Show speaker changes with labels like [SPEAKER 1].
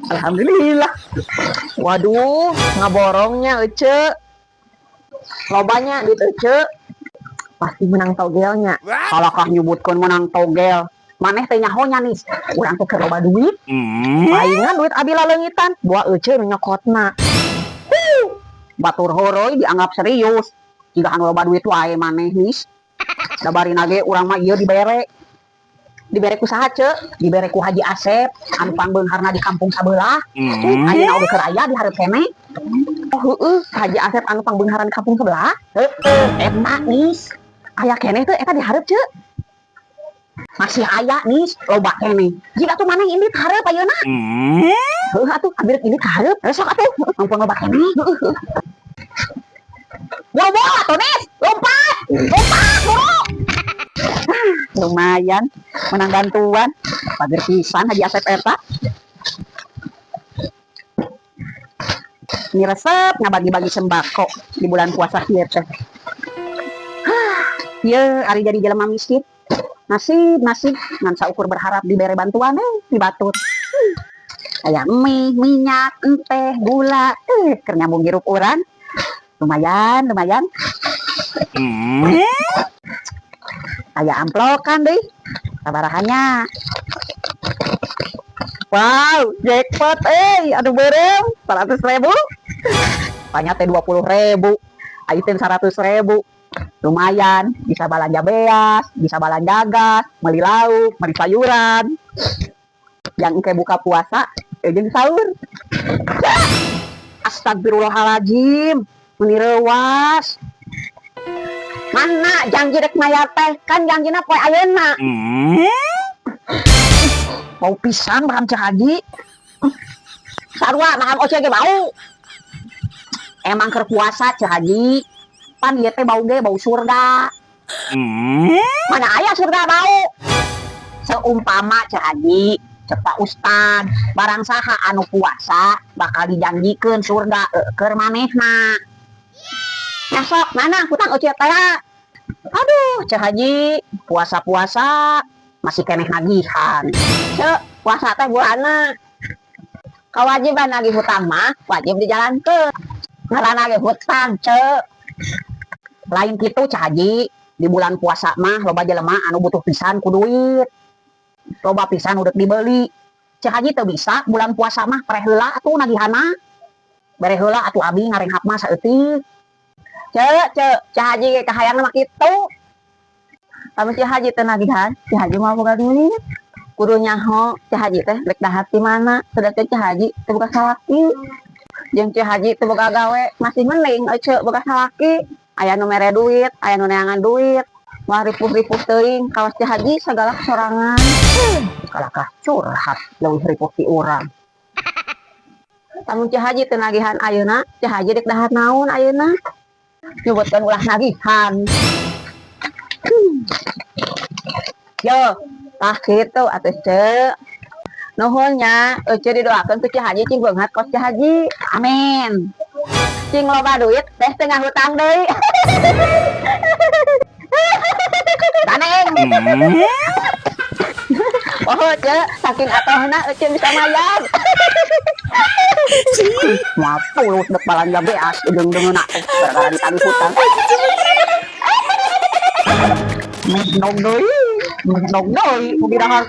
[SPEAKER 1] Alhamdulillah.
[SPEAKER 2] Waduh, ngaborongnya Ece. Lobanya duit Ece. Pasti menang togelnya.
[SPEAKER 1] Kalau kah nyebutkeun menang togel. Maneh teh nyaho nya nih. Urang teh keur loba duit.
[SPEAKER 2] Palingan duit abi laleungitan, buah Ece nu nyokotna.
[SPEAKER 1] Batur horoi dianggap serius. Jiga anu loba duit wae maneh nis. Da barina ge urang mah ieu dibere.
[SPEAKER 2] Dibere ku saha, Ce?
[SPEAKER 1] Dibere ku Haji Asep anu pangbeungharna di kampung sabelah. Ayeuna oge keur aya di hareup keneh.
[SPEAKER 2] Oh heueuh, Haji Asep anu pangbeungharan di kampung sebelah.
[SPEAKER 1] Heueuh, eta nis.
[SPEAKER 2] Aya keneh teh eta di hareup, Ce?
[SPEAKER 1] Masih aya nis, loba keneh. Jiga tuh maneh indit hareup ayeuna.
[SPEAKER 2] Heueuh atuh, abi rek indit ka hareup.
[SPEAKER 1] Sok atuh, mumpung loba keneh. Buru-buru atuh nis, lompat. Lompat, buru. Lumayan menang bantuan. Pager pisan Haji Asep eta. Ini resep ngabagi-bagi sembako di bulan puasa kieu teh. Ieu ari jadi jelema miskin. Nasib, nasib ngan saukur berharap dibere bantuan di batur. Aya mie, minyak, enteh, gula, keur nyambung hirup urang. Lumayan, lumayan. Aya amplokan deui. Sabarahannya. Wow, jackpot aduh beureum 100.000. Banyak teh 20.000. Ayeuna teh 100.000. Lumayan, bisa balanja beas, bisa balanja gas, beli lauk, beli sayuran. Yang engke buka puasa, jeung sahur. Astagfirullahaladzim, meni reuwas. Mana janji rek mayar teh? Kan janjina poe ayeuna. Bau pisan baham Ceu Haji. Sarua baham Oce ge bau. Emang keur puasa Ceu Haji. Pan ieu teh bau ge bau surga. Mana aya surga bau? Seumpama Ceu Haji, cek Pak Ustad, barang saha anu puasa bakal dijanjikeun surga keur manehna. Nah sok, mana hutang Oce teh? Aduh, Ceu Haji, puasa-puasa masih keneh nagihan. Cek, puasa teh bulanna. Kewajiban nagih hutang mah wajib dijalankeun. Ngaranna ge hutang, Cek. Lain kitu Ceu Haji, di bulan puasa mah loba jelema anu butuh pisan ku duit. Loba pisan udah dibeli. Ceu Haji teu bisa bulan puasa mah preh heula atuh nagihana. Bere heula atuh abi ngarenghap mah saeutik. Cek, cek, Ceu Haji ge kahayangna mah kitu. Lamun Ceu Haji teu nagihan, Ceu Haji moal boga duit. Kudu nyaho Ceu Haji teh rek dahar ti mana, sedangkan Ceu Haji teu boga salaki. Jeung Ceu Haji teu boga gawe, masih mending Ece boga salaki. Aya nu mere duit, aya nu neangan duit. Moal ripuh-ripuh teuing, kawas Ceu Haji sagala sorangan. Kalakah curhat leuwih ripuh ti urang. Lamun Ceu Haji teu nagihan ayeuna, Ceu Haji rek dahar naon ayeuna? Nyebutkeun ulah nagihan. Yo, tah kitu atuh Ceu. Nuhun nya, Ece didoakeun ku Ceu Haji cing beunghar kos Ceu Haji. Amin. Cing loba duit teh teu ngahutang deui. Ganeng. Oh, Ceu, saking atohna Ece bisa mayar. Moal tulus dek balanja beas jeung deungeunna teh gara-gara ditagih hutang. Mendong deui, mendong deui ku didahar.